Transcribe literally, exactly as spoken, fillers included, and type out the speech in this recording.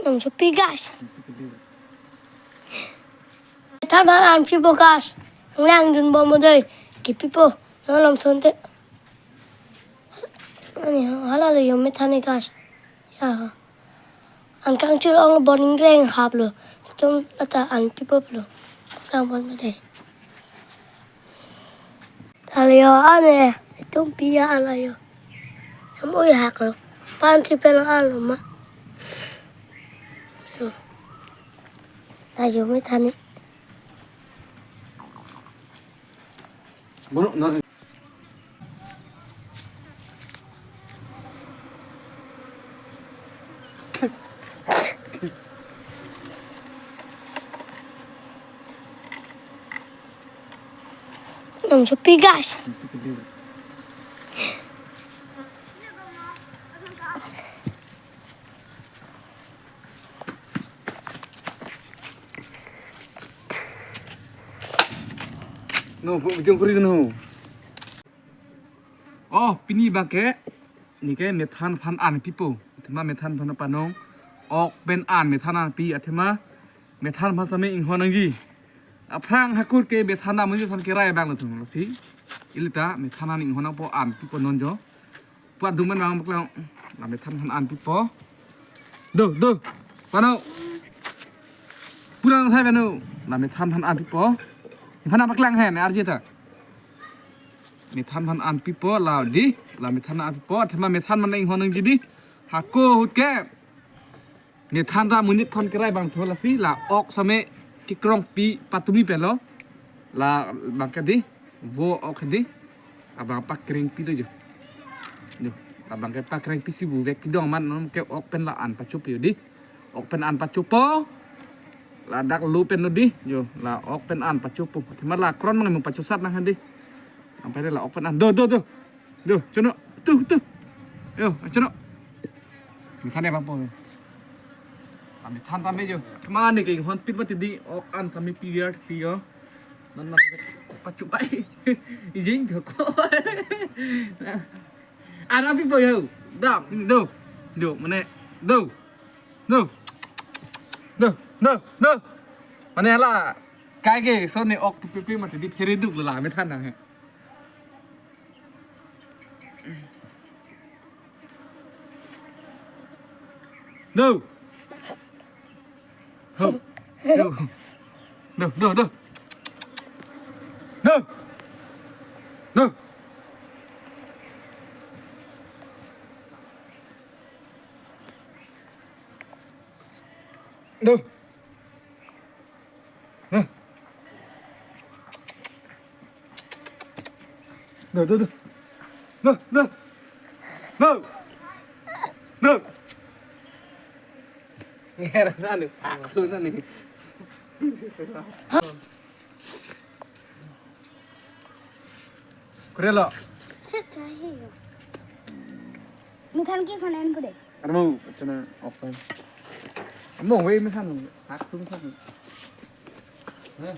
Nang chopi guys. Than aphan an pipo guys. Nang dun bom dei. Kipipo. Nang lam sonte. Ani hala lo yo methan ni guys. Ya. An kangchul ong lo boning reng hap lo. Tum ata an pipo lo. Nang bon dei. Hala yo ane, itum pi ya hala yo. Nam ui hak lo. Pan si pen hala lo ma. Yo. Ayo methan ni. Bono, no. Nang chopi guys. No, bu ujung kuri no. Oh, pini bangke, neke methan aphan an pipo. Athema methan aphan panong. Ok pen an methan an pi, athema methan aphan same inghon nangji. Aphrang hakur ke methan amonit aphan kerai abang lo thung lasi. Ilita methan an inghon nangpo, an pipo non jo. Puat duman bang paklang. La methan aphan an pipo. Do, do. Pano. Pulang sai pano. La methan aphan an pipo. Aphan paklang hen arje ta. Methan aphan an pipo la di. La methan an pipo. Athema methan aphan inghon nangji di. Hako ahut ke. Methan ta amonit aphan kerai abang tho lasi la ok same kekrong pi patumi pelo. La bangke di vo ok di abang pakreng pi do jo. Jo, la bangke pakreng pi si buvek pi dong man non ke ok pen la an pacho pi di. Ok pen an pachopo. Ladak lo pen lo di. Jo, la ok pen an pachopo. Athema la kron mang mo pachosat nang handi. Ampai la ok pen an. Do, do, do. Do, chono. Tu, tu. Yo, chono. Methan ya bang po. Kami than tame jo. Kemana ke inghon pit mati di ok an kami piar pi yo. Nan nan pachu pai. Ijing thoko. An pipo yo. Dam, do. Do, mane. Do. Do. Do, do, do. Mane la. Kai ke so ne ok pi pi mati di phere duk la methan nang he. Do. Ho. Do. Do, do, do. Do. Do. Do. Nah. Duh, duh, duh. Duh, duh. Duh. Duh. Ngerasa nih, paksu nih. Kurelo. Chet chahi yo. Methan ke khonen kude. Armo, chana open. Armo, wei methan. Paksu methan. Hah?